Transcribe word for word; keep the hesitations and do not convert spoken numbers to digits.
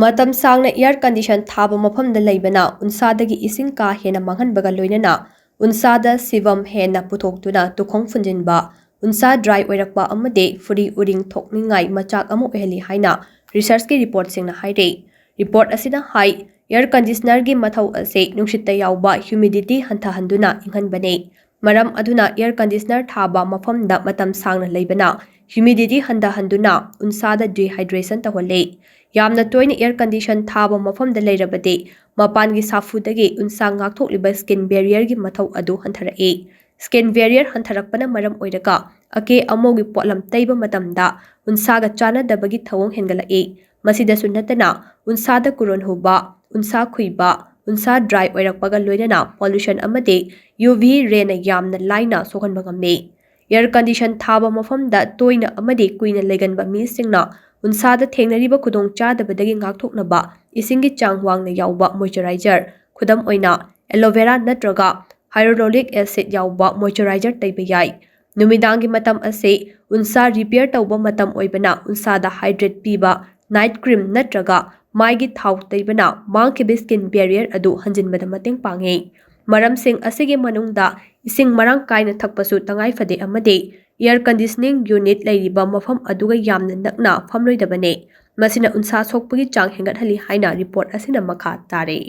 ꯃꯇꯝ ꯁꯥꯡꯅ air condition ꯊꯥꯕ ꯃꯐꯝꯗ ꯂꯩꯕꯅ ꯎꯟꯁꯥꯗꯒꯤ ꯏꯁꯤꯡ ꯀꯥ ꯍꯦꯟꯅ ꯃꯥꯡꯍꯟꯕꯒ ꯂꯣꯏꯅꯅ ꯎꯟꯁꯥꯗ sebum ꯍꯦꯟꯅ ꯄꯨꯊꯣꯛꯇꯨꯅ ꯇꯨꯈꯣꯡ ꯐꯨꯟꯖꯤꯟꯕ, ꯎꯟꯁꯥ dry ꯑꯣꯏꯔꯛꯄ ꯑꯃꯗꯤ ꯐꯨꯔꯤ ꯎꯔꯤꯡ ꯊꯣꯛꯅꯤꯡꯉꯥꯏ ꯃꯆꯥꯛ ꯑꯃ ꯑꯣꯏꯍꯜꯂꯤ ꯍꯥꯏꯅ researchꯀꯤ reportꯁꯤꯡꯅ ꯍꯥꯏꯔꯤ꯫ Report ꯑꯁꯤꯅ ꯍꯥꯏ, air conditionerꯒꯤ ꯃꯊꯧ ꯑꯁꯤ ꯅꯨꯡꯁꯤꯠꯇ ꯌꯥꯎꯕ humidity ꯍꯟꯊꯍꯟꯗꯨꯅ ꯏꯪꯍꯟꯕꯅꯤ꯫ ꯃꯔꯝ ꯑꯗꯨꯅ air conditioner ꯊꯥꯕ ꯃꯐꯝꯗ ꯃꯇꯝ ꯁꯥꯡꯅ ꯂꯩꯕꯅ humidity ꯍꯟꯊꯍꯟꯗꯨꯅ ꯎꯟꯁꯥꯗ dehydration ꯇꯧꯍꯜꯂꯤ꯫ ꯌꯥꯝꯅ ꯇꯣꯏꯅ air condition ꯊꯥꯕ ꯃꯐꯝꯗ ꯂꯩꯔꯕꯗꯤ ꯃꯄꯥꯟꯒꯤ ꯁꯥꯐꯨꯗꯒꯤ ꯎꯟꯁꯥ ꯉꯥꯛꯊꯣꯛꯂꯤꯕ skin barrierꯒꯤ ꯃꯊꯧ ꯑꯗꯨ ꯍꯟꯊꯔꯛꯏ꯫ Skin barrier ꯍꯟꯊꯔꯛꯄꯅ ꯃꯔꯝ ꯑꯣꯏꯔꯒ ꯑꯀꯦ ꯑꯃꯧꯒꯤ ꯄꯣꯠꯂꯝ ꯇꯩꯕ ꯃꯇꯝꯗ ꯎꯟꯁꯥꯒ ꯆꯥꯟꯅꯗꯕꯒꯤ ꯊꯧꯑꯣꯡ ꯍꯦꯟꯒꯠꯂꯛꯏ꯫ ꯃꯁꯤꯗꯁꯨ ꯅꯠꯇꯅ ꯎꯟꯁꯥꯗ ꯀꯨꯔꯣꯟ ꯍꯨꯕ, ꯎꯟꯁꯥ ꯈꯨꯏꯕ, ꯎꯟꯁꯥ dry ꯑꯣꯏꯔꯛꯄꯒ ꯂꯣꯏꯅꯅ pollution ꯑꯃꯗꯤ UV rayꯅ ꯌꯥꯝꯅ ꯂꯥꯏꯅ ꯁꯣꯛꯍꯟꯕ ꯉꯝꯃꯤ꯫ Air condition ꯊꯥꯕ ꯃꯐꯝꯗ ꯇꯣꯏꯅ ꯑꯃꯗꯤ ꯀꯨꯏꯅ ꯂꯩꯒꯟꯕ ꯃꯤꯁꯤꯡꯅ ꯎꯟꯁꯥꯗ ꯊꯦꯡꯅꯔꯤꯕ ꯈꯨꯗꯣꯡꯆꯥꯗꯕꯗꯒꯤ ꯉꯥꯛꯊꯣꯛꯅꯕ ꯏꯁꯤꯡꯒꯤ ꯆꯥꯡ ꯋꯥꯡꯅ ꯌꯥꯎꯕ moisturizer, ꯈꯨꯗꯝ ꯑꯣꯏꯅ aloe vera ꯅꯠꯇ꯭ꯔꯒ hyaluronic acid ꯌꯥꯎꯕ moisturizer ꯇꯩꯕ ꯌꯥꯏ꯫ ꯅꯨꯃꯤꯗꯥꯡꯒꯤ ꯃꯇꯝ ꯑꯁꯤ ꯎꯟꯁꯥ repair ꯇꯧꯕ ꯃꯇꯝ ꯑꯣꯏꯕꯅ ꯎꯟꯁꯥꯗ hydrate ꯄꯤꯕ night cream ꯅꯠꯇ꯭ꯔꯒ ꯃꯥꯏꯒꯤ ꯊꯥꯎ ꯇꯩꯕꯅ ꯃꯥꯡꯈꯤꯕ skin barrier ꯑꯗꯨ ꯍꯟꯖꯤꯟꯕꯗ ꯃꯇꯦꯡ ꯄꯥꯡꯉꯤ꯫ ꯃꯔꯝꯁꯤꯡ ꯑꯁꯤꯒꯤ ꯃꯅꯨꯡꯗ ꯏꯁꯤꯡ ꯃꯔꯥꯡ ꯀꯥꯏꯅ ꯊꯛꯄꯁꯨ ꯇꯉꯥꯏ ꯐꯗꯦ ꯑꯃꯗꯤ air conditioning unit ꯂꯩꯔꯤꯕ ꯃꯐꯝ ꯑꯗꯨꯒ ꯌꯥꯝꯅ ꯅꯛꯅ ꯐꯝꯂꯣꯏꯗꯕꯅꯤ꯫ ꯃꯁꯤꯅ ꯎꯟꯁꯥ ꯁꯣꯛꯄꯒꯤ ꯆꯥꯡ ꯍꯦꯟꯒꯠꯍꯜꯂꯤ ꯍꯥꯏꯅ report ꯑꯁꯤꯅ ꯃꯈꯥ ꯇꯥꯔꯤ꯫